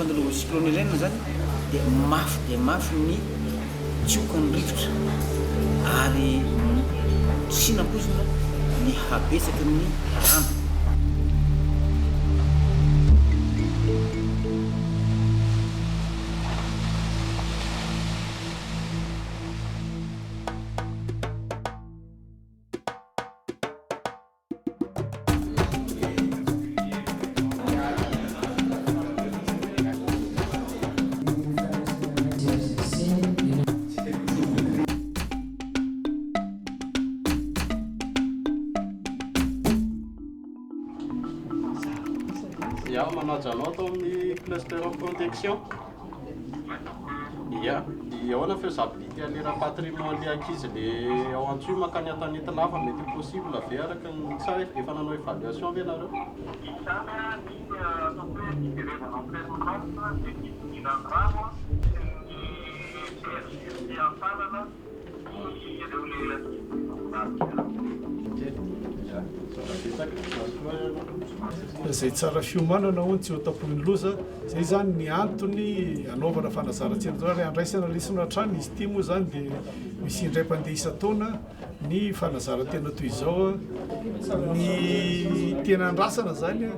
fandalovan'ny cyclone Helene izany dia mafy dia mafy ny tsiokan'ny rivotra ary tsy nampoizina ny habetsaky ny rano. Ya, manaja anao ato amin'ny cluster of protection. Ya, dia ahoana faisabilité an'le rapatriement an'le ankizy le ao Antsohihy mankany Antanety lava mety ho possible ve araka ny sa efa nanao évaluation ve nareo? Izany ny ataoko hoe fijerevana en permanence ny fidiran'ny rano sy ny CRGC an-tanana sy ireo le ankizy mbola Ok, ya, misaotra betsaka, mazotoa ianao. Izay tsara fiomanana hono tsy ho tampohin'ny loza. Izay izany ny antony anaovana fanazaran-tsena ary andraisana lesona hatrany izy ity moa izany dia misy indray mpandeha isan-taona ny fanazaran-tena toy izao. Ny tena andrasana izany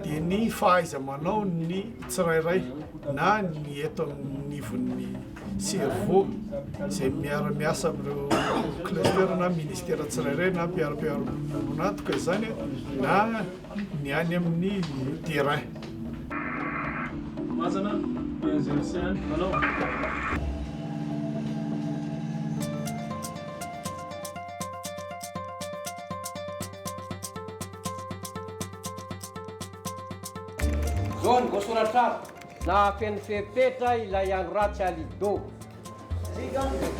dia ny fahaiza-manao ny tsirairay na ny eto amin'ny anivon'ny cerveau izay miara-miasa amin'ireo cluster na ministera tsirairay na mpiara-miombon'antoka izany na ny any amin'ny terrain. Mazana, BNGLC any, manao. Zao ny voasoratra ato. Nahafeno fepetra ilay andro ratsy Alido.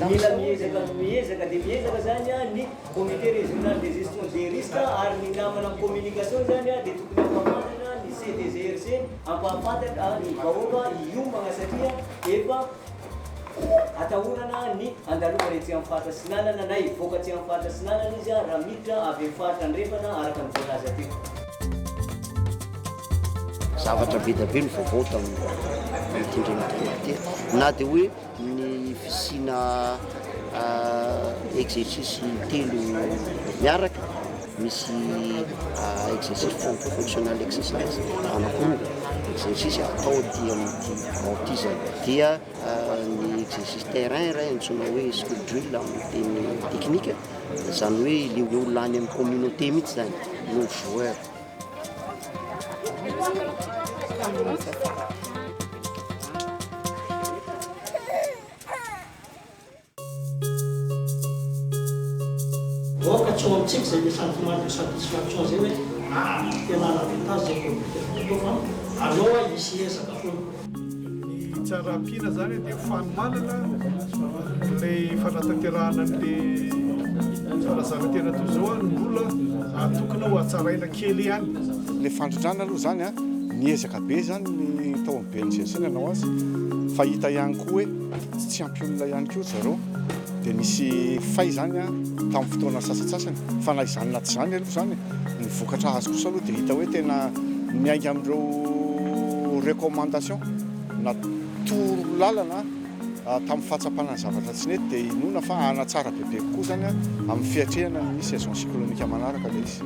Mila miezaka miezaka dia miezaka zany ny comité régional de gestion des risques ary ny namana amin'ny communication zany dia tokony hampahafantatra ny CDGRC hampahafantatra ny vahoaka hiomagna satria efa atahorana ny handalovana etsy amin'ny faritra atsinanana na hivoaka atsy amin'ny faritra atsinanana izy raha miditra avy amin'ny faritra andrefana araka ny voalaza teo. Zavatra be dia be no vaovao tamin'ity indray mitoraka ity na dia hoe ny fisiana exercice telo miaraka, misy exercice functional exercise anankiroa, exercice atao aty amin'ity birao ity izany dia ny exercice terrain iray antsoina hoe school drill amin'ny teny teknika, izany hoe ilay olona any amin'ny communauté mihitsy izany no joueur. Aoka tsy ho amintsika izay le sentiment de satisfaction izay hoe ah tena nahavita azy izay vao vita vao atao fa aleo hoa hisy ezaka foana. Ny tsara ampiana izany dia fanomanana ilay fanatanterahana an'ilay fanazaran-tena toy izao no mbola tokony ho hatsaraina kely ihany. Ilay fandrindrana aloha izany an, niezaka be izany ny tao amin'ny BNGRC nanao azy fa hita ihany koa hoe tsy ampy olona ihany koa ry zareo dia nisy fay izany an tamin'ny fotoana sasantsasany fa na izany na tsy izany aloha izany ny vokatra azo kosa aloha dia hita hoe tena miainga amin'ireo recommandation na toro lalana tamin'ny fahatsapana ny zavatra tsy nety dia inoana fa hanatsara bebe kokoa izany amin'ny fiatrehana ny saison cyclonique manaraka ilay izy.